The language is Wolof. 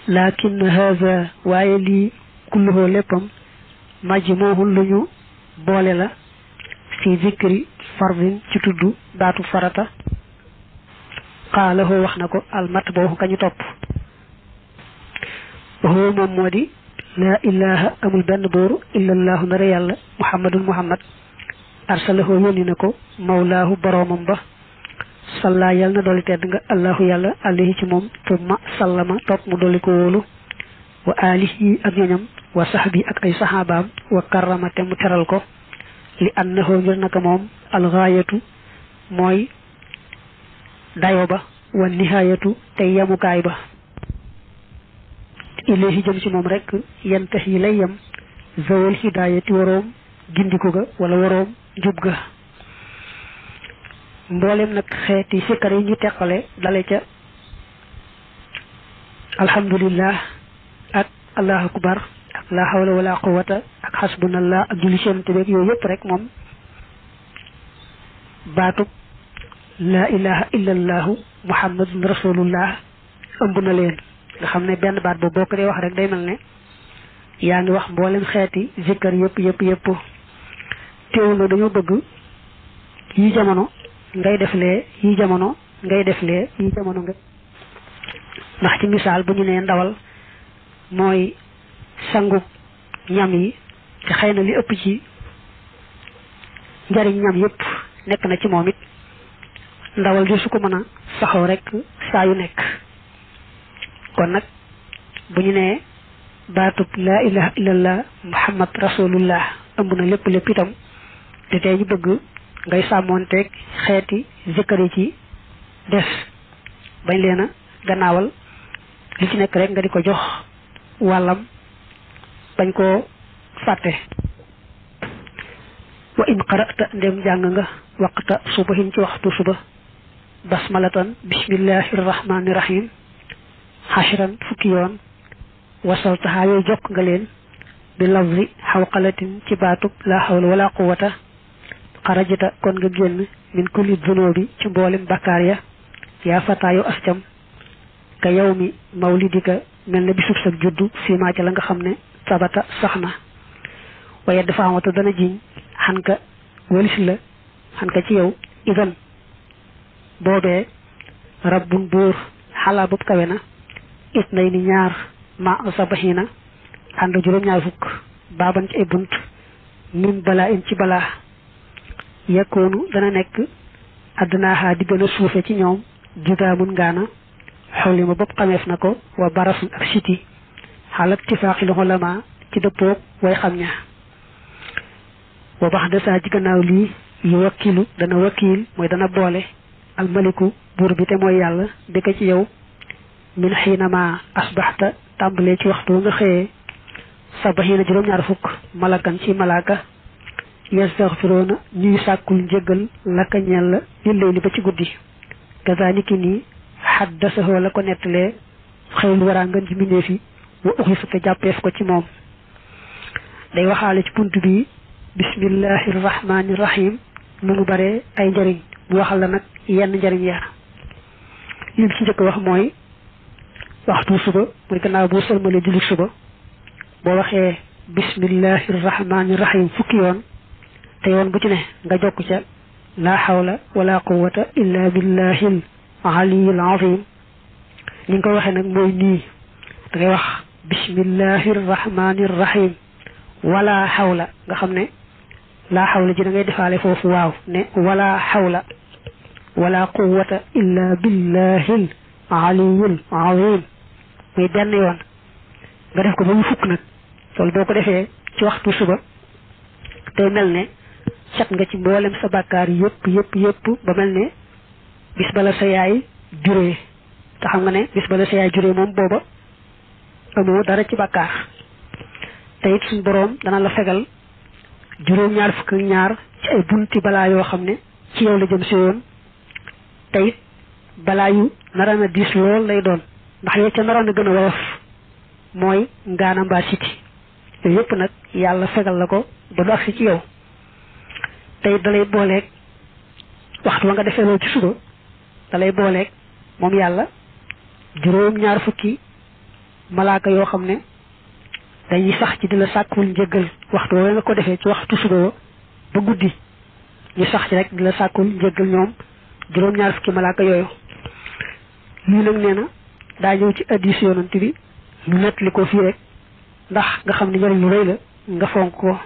lakin haza waaye lii kulluhoo léppam majmuhun lu ñu boole la fi zikri fardin ci tudd baatu farata qaalahu wax na ko almat boobu kañu topp waxoo moom moo di laa ilaha amul benn booru illallahu nare yàlla muhammadun muhammad arsalahu yónni na ko mawlaahu boroomam ba salla yàlla na dolli tedd nga allahu yàlla alayhi ci moom tumma sallama topp mu dolli ko wóolu wa alihi ak ñoñam wa sahbi ak ay saxaabaam wa karrama te mu teral ko li annahu ngir naka moom algaayatu mooy dayo ba wa nihaayatu te yemukaay ba ilayhi jëm ci moom rek yantahi lay yem zawal hidaayati waroom gindiku ga wala waroom njub ga mboolem nag xeeti sikkar yi ñu teqale dale ca alhamdulillah ak allahu akbar ak la hawla wala quwwata ak hasbunallah ak julli seen beeg yooyu yëpp rek moom baatub la ilaha illallahu muhammadun rasulullah ëmb na leen nga xam ne benn baat boobu boo ko dee wax rek day mel ne yaa ngi wax mboolem xeeti zikkar yëpp teewul na dañoo bëgg yi jamono ngay def lee yi jamono ngay def lee yi jamono nga ndax ci misaal bu ñu nee ndawal mooy sangu ñam yi te xëy na li ëpp ci njariñ ñam yëpp nekk na ci moom it ndawal di su ko mën a saxoo rek saa yu nekk kon nag bu ñu nee baatub laa ilaha illallah muhammad rasulullah ëmb na lépp itam te tey ñu bëgg ngay sàmmoonteeg xeeti zikkar yi ci des bañ leen a gannaawal li ci nekk rek nga di ko jox wàllam bañ koo fàtte wa in qara'ta ndem jàng nga waqta subahin ci waxtu suba basmalatan bismillahi rahmani rahim xashran fukki yoon wasaltahaa yooyu jokk nga leen bi lafzi xawqalatin ci baatub la hawla wala quwwata xarajata kon nga génn min kulli dunubi ci mboolem bakkaar ya yaa fataayu ascam ka yow mi mawlidika mel na bisub sa juddu fiimaa ca la nga xam ne sabata sax na waaye dafa amata dana jiñ xan ka walis la xan ka ci yow idan boobee rabbun buur xalaa boobu kawe na it nay ni ñaar ma sabaxina ànd juróom-ñaar fukk baaban ci ay bunt min balaa in ci balaa yakkoonu dana nekk addunaaxaa di gën a suufe ci ñoom judaamun ngaana xolli ma bopp xameef na ko wa barasun ak siti xalat tifaaxil xolama ci dëppoog way xam ña wa bax de saa ci gannaaw lii yu wakkilu dana wakiil mooy dana boole almaliku buur bi te mooy yàlla bi ko ci yow min xiinama asbaxta tàmbalee ci waxtu nga xëyee sabaxiina juróom-ñaar fukk malakan ci malaaka yastaxfiroona ñuy sàkkul njëggal laka ñeel la lillay li ba ci guddi kazaniki nii xaddasahoo la ko nettalee xëyul waraa ngën ci mbindeef yi wa uxi te jàppeef ko ci moom day waxaale ci bunt bi bismillahi rahmani rahim nu mu bare ay njariñ mu waxal la nag yenn njariñ ya lim ci njëkk wax mooy waxtu suba muy gannaaw boo sëlmalee julli suba boo waxee bismillahi rahmani rahim fukki yoon te yoon bu ci ne nga jokk ca la hawla wala quwwata illa billahil aliyil azim ni nga koy waxee nag mooy nii da ngay wax bismillahi rahmani rahim wala hawla nga xam ne la hawla ji da ngay defaale foofu waaw ne wala hawla wala quwwata illa billahil aliyil azim muy benn yoon nga def ko ba mu fukk nag loolu boo ko defee ci waxtu suba tey mel ne set nga ci mboolem sa bàkkaar yëpp ba mel ne bis bala sa yaay juree te xam nga ne bis bala sa yaay juree moom booba amoo dara ci bàkkaar te it suñ boroom dana la fegal juróom-ñaar fukk ak ñaar ci ay bunti balaa yoo xam ne ci yow la jëm si woon te it balaa yu naroon a diis lool lay doon ndax yow ca naroon a gën a woyof mooy ngaana mbaa siti yooyu yëpp nag yàlla fegal la ko ba du agsi ci yow te it dalay booleeg waxtu wa nga defee loolu ci suba dalay booleeg moom yàlla juróom-ñaar fukki malaaka yoo xam ne dañuy sax ci di la sàkkul njëggal waxtu wala nga ko defee ci waxtu suba ba guddi ñu sax ci rek di la sàkkul njëggal ñoom juróom-ñaar fukki malaaka yooyu lii nag nee na daa ñëw ci hadiis yonent bi ñu nettali ko fii rek ndax nga xam ne njëriñ lu rëy la nga fonk ko